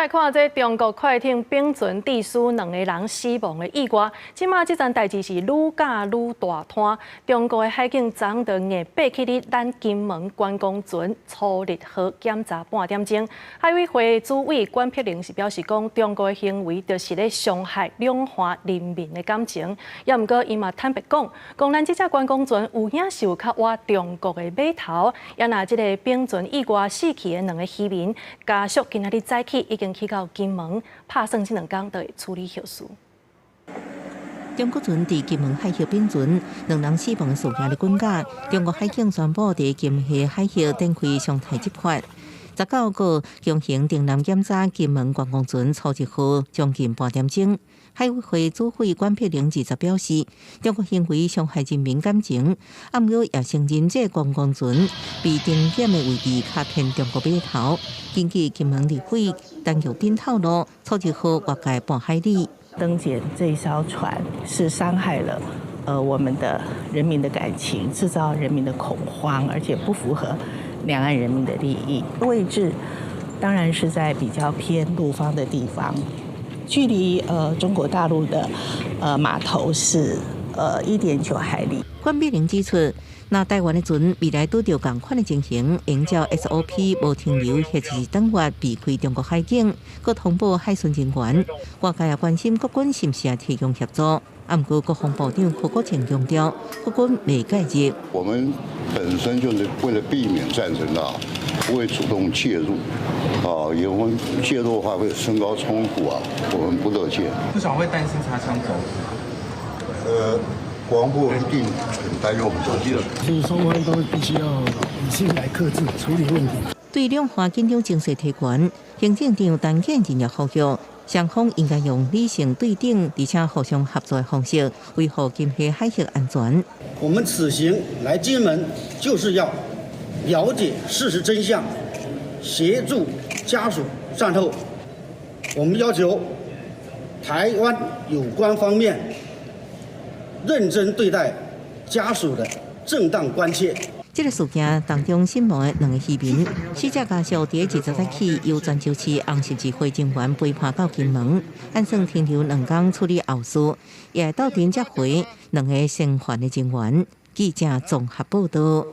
來看這中國快艇丙船致使兩個人死亡的意外，這馬這樁代誌是愈攪愈大攤。中國的海警昨昏就硬爬去佇咱金門觀光船初日號檢查半點鐘。海委會主委管碧玲是表示講，中國的行為就是咧傷害兩岸人民的感情。也毋過伊嘛坦白講，講咱這隻觀光船有影是有較倚中國的碼頭。也若這个丙船意外死去的兩个漁民家屬，今仔日早起已經去到金門，拍算這兩工就會處理後事。中國船佇金門海域丙船，兩人死亡的事件咧滾攪。中國海警宣布佇金溪海域展開常態執法。19號強行登艦檢查金門觀光船初日號將近半點鐘。海委會主委管碧玲二十表示，中國行為傷害人民感情，毋過也承認這個觀光船被定點的位置較偏中國碼頭。根據金門立委陳玉彬透露，初日號越界半海里。登檢這艘船是傷害了我們的人民的感情，製造人民的恐慌，而且不符合兩岸人民的利益。位置當然是在比較偏陸方的地方，距離中國大陸的碼頭是1.9海里。管碧玲指出，若台灣的船未來拄著仝款的情形，應照 SOP 無停留或者是轉越避開中國海警，閣通報海巡人員。外界也關心國軍是毋是也提供協助。毋過國防部長柯國正強調，國軍未介入。我們本身就是為了避免戰爭啊，不會主動介入。啊，因為介入的話會升高衝突啊，我們不樂見。部長會擔心擦槍走火？國防部一定很擔憂我們手機了。就是雙方都必須要理性來克制處理問題。對兩岸緊張情勢提懸，行政長陳建仁也呼籲，雙方應該用理性對等，而且互相合作的方式，維護金溪海域安全。我們此行來金門，就是要了解事實真相，協助家屬善後。我們要求台灣有關方面認真對待家屬的正當關切。這個事件當中死亡的兩个漁民，死者家屬佇20早起由泉州市紅十字會人員陪伴到金門，按算停留2工處理後事，也會鬥陣接回兩个生還的人員。記者綜合報道。